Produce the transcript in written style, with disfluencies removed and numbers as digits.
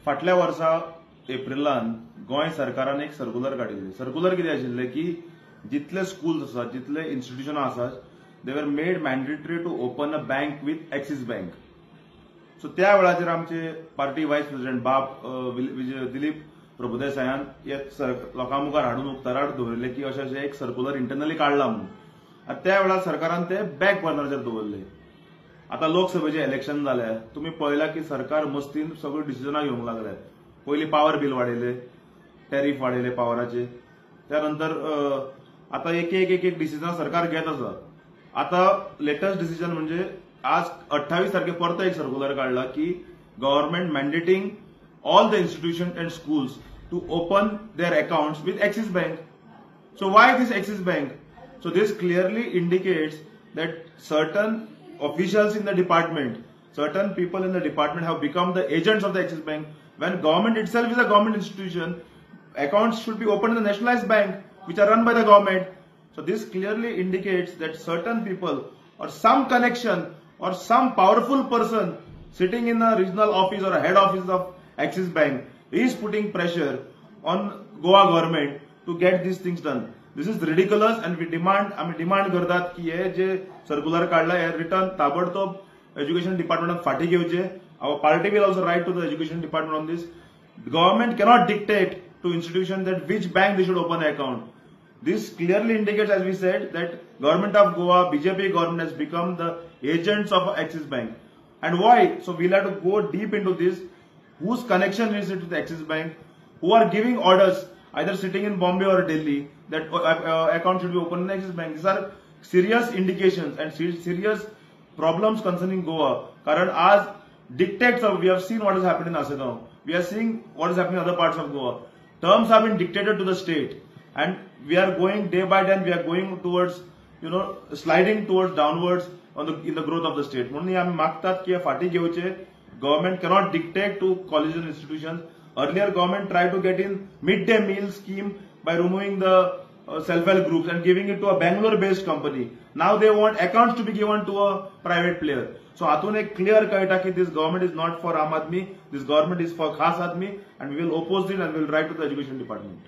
फाटल्या वर्सा एप्रिलान गोंय सरकारान एक सर्कुलर काडिल्लें. सर्कुलर कितें आशिल्लें की जितले स्कूल्स आसात, जितले इन्स्टिट्युशनां आसात, they were made mandatory to open a bank with Axis Bank. So त्या वेळाचेर आमचे पार्टी वायस प्रेसिडेंट बाब दिलीप प्रभुदेसायान हे लोकां मुखार हाडून उक्ताडार दवरिल्लें की अशें अशें एक सर्कुलर इंटरनली काडलां म्हणून. आनी त्या वेळार सरकारान ते बॅक बर्नराचेर दवरले. आतां लोकसभेचें इलेक्शन जालें, तुमी पळयलां की सरकार मस्तीन सगळीं डिसिजनां घेवंक लागले. पयलीं पावर बील वाडयलें, टॅरीफ वाडयले पावराचे, त्या नंतर आतां एक एक एक एक डिसिजनां सरकार घेत आसा. आतां लेटस्ट डिसिजन म्हणजे आज 28 तारखे परतो एक सर्कुलर काडला की government mandating all the institution and schools to open their accounts with Axis Bank. So why this Axis Bank? So this clearly indicates that certain officials in the department, certain people in the department have become the agents of the Axis Bank. When government itself is a government institution, accounts should be opened in the nationalized bank, which are run by the government. So this clearly indicates that certain people or some connection or some powerful person sitting in a regional office or a head office of Axis Bank is putting pressure on Goa government to get these things done. This is ridiculous and we demand, आमी demand करतात की हे जे circular काडला हे return ताबडतोब education डिपार्टमेंटान फाटी घेवचे. Our party will also write to the education department on this. Government cannot dictate to institution that which bank they should open account. This clearly indicates, as we said, that government of Goa, BJP government has become the agents of Axis Bank. And why? So we'll have to go deep into this. Whose connection is it with Axis Bank? Who are giving orders, either sitting in Bombay or Delhi, that account should be opened in Axis Bank? These are serious indications and serious problems concerning Goa. Karan as dictates of, we have seen what has happened in Assagao. We are seeing what is happening in other parts of Goa. Terms have been dictated to the state, and we are going day by day, and we are going towards, sliding towards downwards on the in the growth of the state. म्हणून आमी मागतात की फाटी घेवचे. Government cannot dictate to colleges and institutions. Earlier, government tried to get in midday meal scheme by removing the self-help groups and giving it to a Bangalore-based company. Now they want accounts to be given to a private player. So हातून एक clear कळटा की this government is not for Aam Aadmi, this government is for Khas Aadmi, and we will oppose it and we will write to the education department.